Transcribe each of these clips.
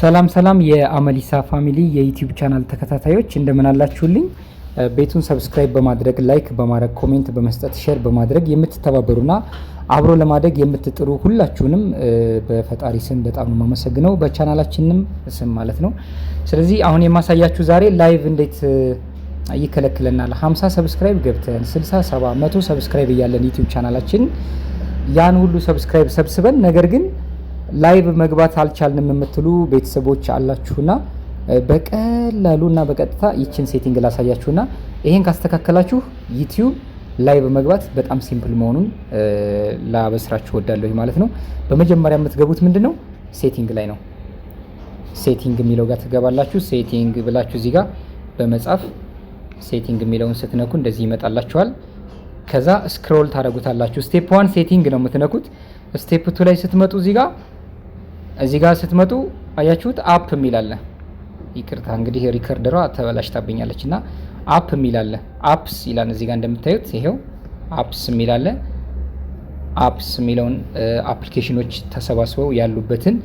ሰላም ሰላም የአመሊሳ family የ YouTube channel ተከታታዮች፣ እንደምን አላችሁልኝ? ቤቱን subscribe በማድረግ፣ like በማድረግ፣ comment በመስጠት፣ share በማድረግ የምትተባበሩና አብሮ ለማደግ የምትጥሩ ሁላችሁንም በፈጣሪ ስም በጣም ነው የማመሰግነው፣ በቻናላችንም ስም ማለት ነው። ስለዚህ አሁን የማሳያችሁ ዛሬ live እንዴት ይከለክለናል። 50 subscribe ገብተን፣ 60፣ 70፣ 100 subscribe እያለን YouTube ቻናላችን ያን ሁሉ subscribe ሰብስበን ነገር ግን live መግባት አልቻልንም የምትሉ ቤተሰቦች አላችሁና በቀላሉ እና በቀጥታ ይችን setting ላሳያችሁና ይሄን ካስተካከላችሁ YouTube live መግባት በጣም simple መሆኑን ላበስራችሁ እወዳለሁ ማለት ነው። በመጀመሪያ የምትገቡት ምንድን ነው? Setting ላይ ነው። Setting የሚለው ጋር ትገባላችሁ። Setting ብላችሁ እዚህ ጋር በመጻፍ setting የሚለውን ስትነኩ እንደዚህ ይመጣላችኋል። ከዛ scroll ታደርጉታላችሁ። Step one setting ነው የምትነኩት። Step two ላይ ስትመጡ እዚህ ጋር ስትመጡ አያችሁት app የሚል አለ። ይቅርታ እንግዲህ recorder ሯ ተበላሽታብኛለች እና app የሚል አለ። Apps ይላል፣ እዚህ ጋር እንደምታዩት ይሄው apps የሚል አለ። Apps የሚለውን application ኖች ተሰባስበው ያሉበትን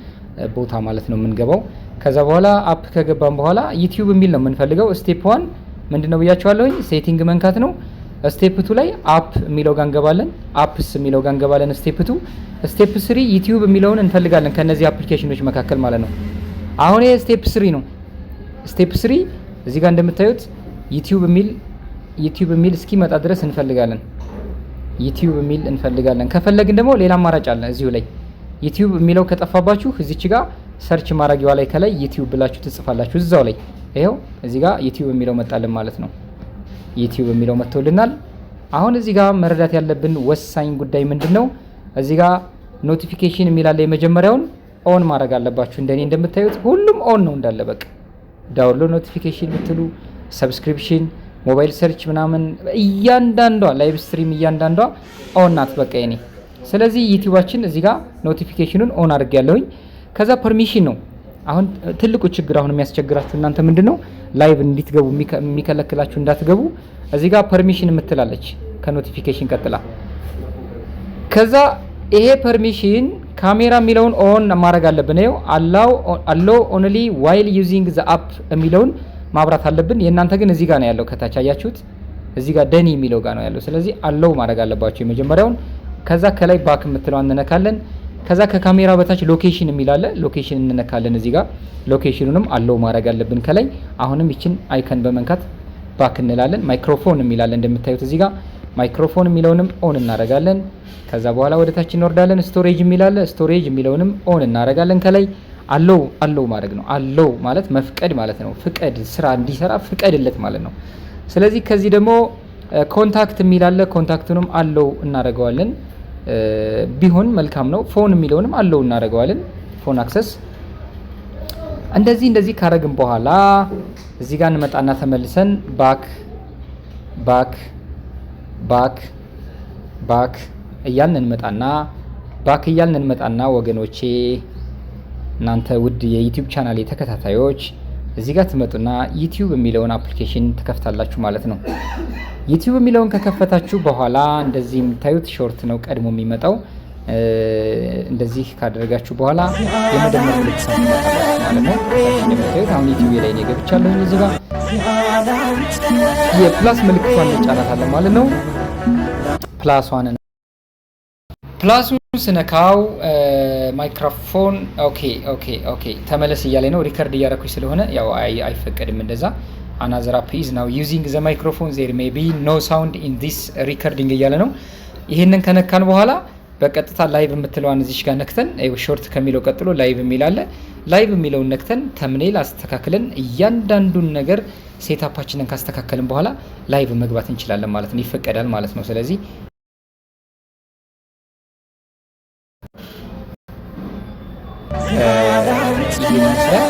ቦታ ማለት ነው የምንገባው። ከዛ በኋላ app ከገባን በኋላ YouTube የሚል ነው የምንፈልገው። Step one ምንድን ነው ብያችኋለሁኝ? Setting መንካት ነው። Step two ላይ app የሚለው ጋር እንገባለን። Apps የሚለው ጋር እንገባለን። Step two፣ step three YouTube የሚለውን እንፈልጋለን ከነዚህ application ኖች መካከል ማለት ነው። አሁን ይሄ step three ነው። Step three እዚህ ጋር እንደምታዩት YouTube የሚል እስኪመጣ ድረስ እንፈልጋለን። YouTube የሚል እንፈልጋለን። ከፈለግን ደግሞ ሌላ አማራጭ አለ፣ እዚሁ ላይ YouTube የሚለው ከጠፋባችሁ እዚች ጋር search ማድረጊያዋ ላይ ከላይ YouTube ብላችሁ ትጽፋላችሁ። እዛው ላይ ይኸው እዚህ ጋር YouTube የሚለው መጣልን ማለት ነው። YouTube የሚለው መጥቶልናል። አሁን እዚህ ጋር መረዳት ያለብን ወሳኝ ጉዳይ ምንድን ነው? እዚህ ጋር notification የሚል አለ። የመጀመሪያውን on ማድረግ አለባችሁ። እንደኔ እንደምታዩት ሁሉም on ነው እንዳለ፣ በቃ download notification ብትሉ፣ subscription፣ mobile search ምናምን እያንዳንዷ፣ live stream እያንዳንዷ on ናት በቃ የኔ። ስለዚህ YouTube ኣችን እዚህ ጋር notification ኑን on አድርጌያለሁኝ። ከዛ permission ነው አሁን ትልቁ ችግር። አሁን የሚያስቸግራችሁ እናንተ ምንድን ነው live እንዲትገቡ የሚከለክላችሁ፣ እንዳትገቡ እዚህ ጋር permission የምትላለች ከ notification ቀጥላ። ከዛ ይሄ permission ካሜራ የሚለውን on ማድረግ አለብን። ይኸው allow only while using the app የሚለውን ማብራት አለብን። የእናንተ ግን እዚህ ጋር ነው ያለው፣ ከታች አያችሁት? እዚህ ጋር done የሚለው ጋር ነው ያለው። ስለዚህ allow ማድረግ አለባችሁ የመጀመሪያውን። ከዛ ከላይ back የምትለዋን እንነካለን። ከዛ ከካሜራ በታች location የሚል አለ። Location እንነካለን። እዚህ ጋር location ኑንም allow ማድረግ አለብን ከላይ። አሁንም ይችን icon በመንካት back እንላለን። ማይክሮፎን የሚል አለ እንደምታዩት፣ እዚህ ጋር ማይክሮፎን የሚለውንም on እናደርጋለን። ከዛ በኋላ ወደ ታች እንወርዳለን። Storage የሚል አለ። Storage የሚለውንም on እናደርጋለን። ከላይ allow ማድረግ ነው። Allow ማለት መፍቀድ ማለት ነው። ፍቀድ፣ ስራ እንዲሰራ ፍቀድለት ማለት ነው። ስለዚህ ከዚህ ደግሞ contact የሚል አለ። Contact ኡንም allow እናደርገዋለን፣ ቢሆን መልካም ነው። Phone የሚለውንም allow እናደርገዋለን። Phone access እንደዚህ እንደዚህ ካረግን በኋላ እዚህ ጋር እንመጣና ተመልሰን back፣ back፣ back፣ back እያልን እንመጣና፣ back እያልን እንመጣና ወገኖቼ፣ እናንተ ውድ የ YouTube channel ተከታታዮች፣ እዚህ ጋር ትመጡና YouTube የሚለውን application ትከፍታላችሁ ማለት ነው። YouTube የሚለውን ከከፈታችሁ በኋላ እንደዚህ የምታዩት short ነው ቀድሞ የሚመጣው። እንደዚህ ካደረጋችሁ በኋላ የመደመር ምልክት ትመጣላችሁ ማለት ነው። እንደምታዩት አሁን YouTube ላይ እኔ ገብቻለሁ። እዚህ ጋር የ plus ምልክቷን እንጫናታለን ማለት ነው። Plus ኧን plus ኡን ስነካው ማይክሮፎን okay ተመለስ እያለ ነው። Record እያደረኩኝ ስለሆነ ያው አይፈቀድም እንደዛ። "Another app is now using the microphone. There may be no sound in this recording" እያለ ነው። ይህንን ከነካን በኋላ በቀጥታ live የምትለዋን እዚች ጋር ነክተን፣ short ከሚለው ቀጥሎ live የሚል አለ። Live የሚለውን ነክተን thumbnail አስተካክለን እያንዳንዱን ነገር setup ኣችንን ካስተካከልን በኋላ live መግባት እንችላለን ማለት ነው። ይፈቀዳል ማለት ነው። ስለዚህ ይመስላል።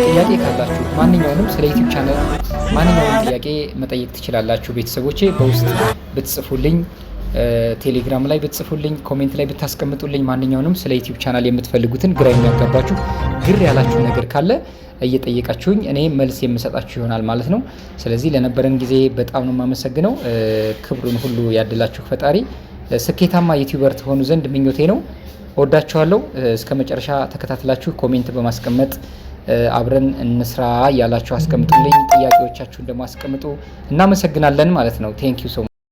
ጥያቄ ካላችሁ ማንኛውንም ስለ YouTube channel ማንኛውንም ጥያቄ መጠየቅ ትችላላችሁ። ቤተሰቦቼ፣ በውስጥ ብትጽፉልኝ፣ ቴሌግራም ላይ ብትጽፉልኝ፣ comment ላይ ብታስቀምጡልኝ ማንኛውንም ስለ YouTube channel የምትፈልጉትን፣ ግራ የሚያጋባችሁ፣ ግር ያላችሁ ነገር ካለ እየጠየቃችሁኝ እኔ መልስ የምሰጣችሁ ይሆናል ማለት ነው። ስለዚህ ለነበረን ጊዜ በጣም ነው የማመሰግነው። ክብሩን ሁሉ ያድላችሁ ፈጣሪ። ስኬታማ YouTuber ትሆኑ ዘንድ ምኞቴ ነው። እወዳችኋለሁ። እስከ መጨረሻ ተከታትላችሁ comment በማስቀመጥ አብረን እንስራ እያላችሁ አስቀምጡልኝ። ጥያቄዎቻችሁን ደግሞ አስቀምጡ። እናመሰግናለን ማለት ነው። Thank you so